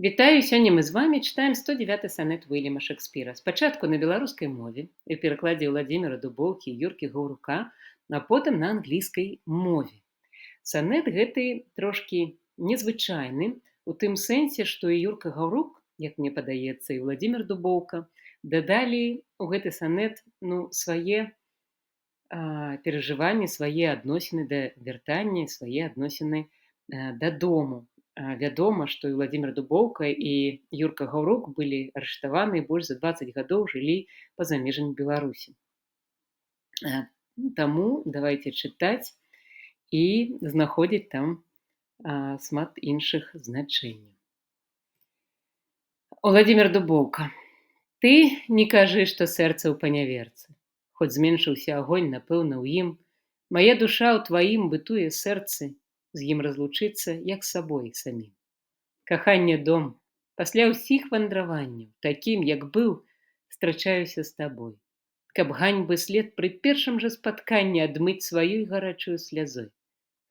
Вітаю, сёння мы з вами чытаем 109 санет Уільяма Шэкспіра. Спачатку на беларускай мове і ў перакладзе Уладзіміра Дубоўкі і Юркі Гаўрука, а потым на англійскай мове. Санет гэты трошкі незвычайны у тым сэнсе, што і Юрка Гаўрук, як мне падаецца, і Уладзімір Дубоўка дадалі ў гэты санет, ну, свае перажыванні, свае адносіны да вяртання, свае адносіны дадому. Вядома, што і Уладзімір Дубоўка, і Юрка Гаўрук былі арыштаваны і больш за 20 гадоў жылі па-за межамі Беларусі. Таму давайте чытаць і знаходзіць там шмат іншых значэнняў. Уладзімір Дубоўка. Ты не кажы, што сэрца ў паняверцы. Хоць зменшыўся агонь, напэўна, ў ім, мая душа ў тваім бытуе сэрцы, з ім разлучыцца, як з сабой самім. Каханне дом, пасля ўсіх вандраванняў, такім, як быў, страчаюся з табой. Каб ганьбы след пры першым жа спатканні адмыць сваёй гарачую слязой.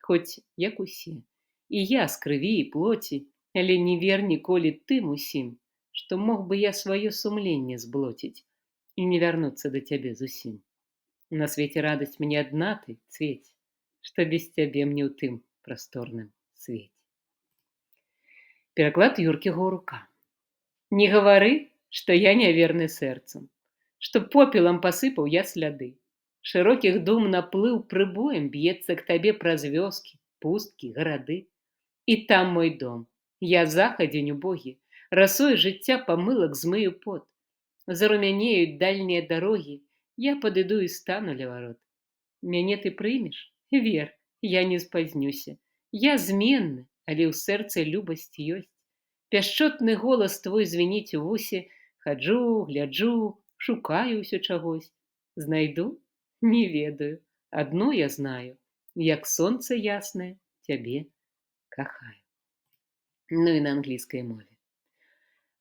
Хоць, як усе, і я з крыві і плоці, але не вер ніколі тым усім, што мог бы я сваё сумленне зблоціць і не вярнуцца да цябе зусім. На свеце радасць мне адна ты, цвець, што без цябе мне ў тым прасторным свеце. Пераклад Юркі Гаўрука. Не гавары, што я няверны сэрцам, што попелам пасыпаў я сляды. Шырокіх дум наплыў прыбоем б'ецца к табе праз вёскі, пусткі, гарады. І там мой дом. Я захадзень убогі, расой жыцця памылак змыю пот. Зарумянеюць дальнія дарогі, я падыду і стану ля варот. Мяне ты прымеш? Вер, я не спазнюся. Я зменны, але ў сэрцы любасць ёсць. Пяшчотны голас твой звініць у вусе, хаджу, гляджу, шукаю ўсё чагось. Знайду? Не ведаю. Адно я знаю, як сонца яснае, цябе кахаю. Ну і на англійскай мове.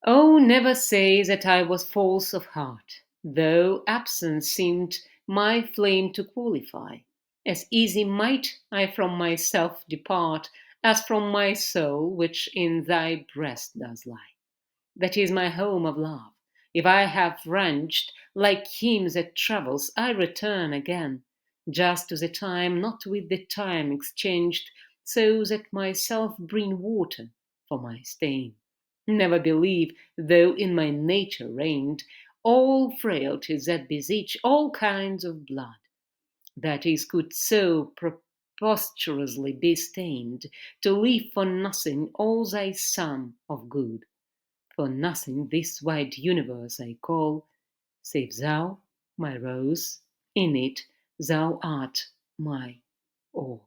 Oh, never say that I was false of heart, though absence seemed my flame to qualify. As easy might I from myself depart, as from my soul, which in thy breast does lie. That is my home of love. If I have ranged like him that travels, I return again, just to the time, not with the time exchanged, so that myself bring water for my stain. Never believe, though in my nature reigned all frailties that beseech all kinds of blood, that is could so preposterously be stained, to leave for nothing all thy sum of good. For nothing this wide universe I call, save thou, my rose, in it thou art my all.